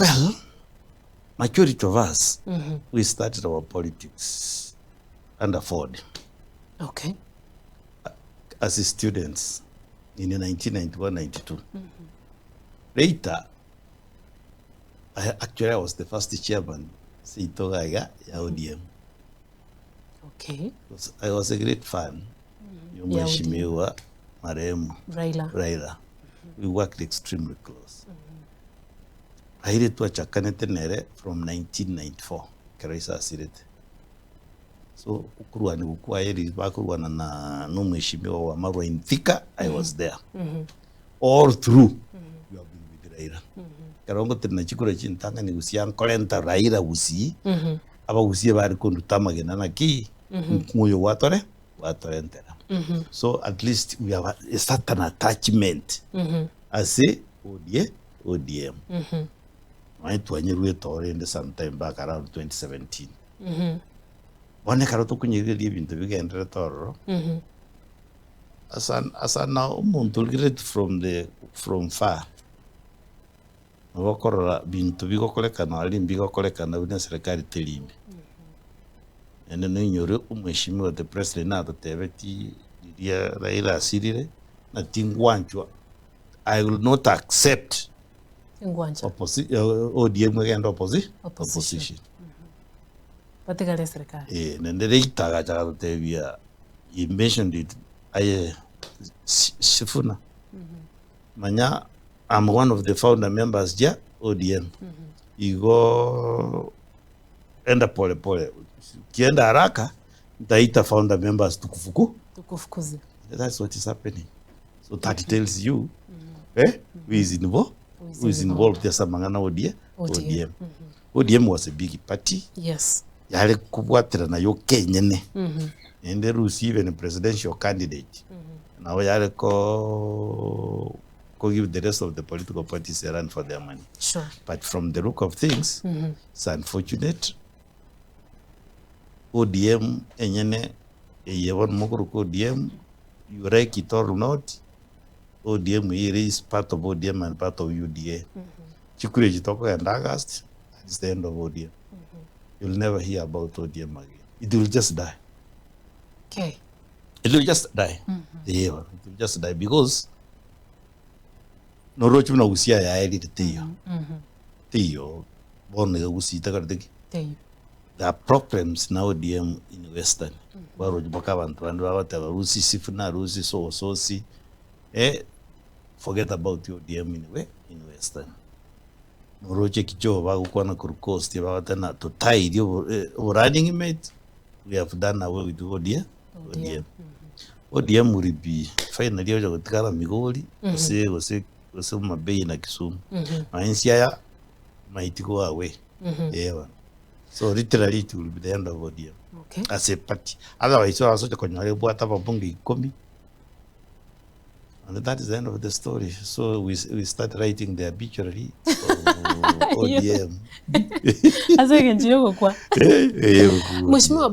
Well, majority of us, we started our politics under Ford as students in 1991-92. Later, I, actually I was the first chairman seito iga iga ya ODM. I was a great fan ya Ya ODM. Mheshimiwa marehemu Raila. Raila. We worked extremely close. Raila twachakanete nere from 1994 ekero ise asirete. So okorwaniwa kwaye riria bakorwana na na omweshimiwa wa Marwa in Thika, I was there. All through we have been with Raila. Ekero ngotenena chikura chintang'ani gusii ankorenta Raila gusii, abagusii bare konduta amagena naki, oyo gwatore gwatorentera. So at least we have a certain attachment ase ODA ODM. Nonye twanyeruete oo rende sometime back around 2017. Bono ekero tokonyerigereria ebinto bigendererete ororo, asa asa na omonto origerereti from the from far, nabo okorora binto bigokorekana aria mbigokorekana buna eserekari teri ime. Naende noinyore omweshimiwa the president natotebetie riria Raila asirire, ng'a tingwanchwa, I will not accept Tingwancha. opposi ODM egende opposi Opposition. opposition. Batigare eserekari. Eh, naende later agacha agatotebia he mentioned it aye Si- Sifuna manya I'm one of the founder members ja ODM igo enda pole pole ukienda haraka ntaita founder members tukufuku Tukufukuze. that's what is happening so that tells you eh, who is involved Who is who is involved ase amang'ana ODM ODM. ODM ODM was a big party Yes. yare kobwaterana yoka enyene naende rusia even presidential candidate nabo yare ko ko give the rest of the political parties a run for their money but from the look of things it's unfortunate ODM enyene eye bono mokoroka ODM you like it or not ODM eye ere is part of ODM and part of UDA chikura echi tokogenda August that is the end of ODM you'll never hear about ODM again it will just die It will just die. Eeh bono, it will just die because noroche buna gusii aya yaerire teiyo. Teiyo bono iga gusii takorete ki? Teiyo. There are problems na ODM in Western. Kwaroche mpaka abanto bande bagoteba rusi Sifuna, rusi so sosi, eh, forget about ODM in we in Western. Noroche Kichoo bagokwana korwa Coast bagoteba ng'a totairie obo obo running mate, we have done away with ODM. ODM. ODM will be finally ocha gotigara Migori gose gose gose Homa Bay na Kisumu. Nonya Siaya might go away. Eh bono. So literally it will be the end of ODM as a party. Otherwise orase oche konyora ebwate ababunge ikomi and that is the end of the story. So we, we start writing the obituary of ODM. Ase eng'encho yogokwa. Eh, eh, Mheshimiwa.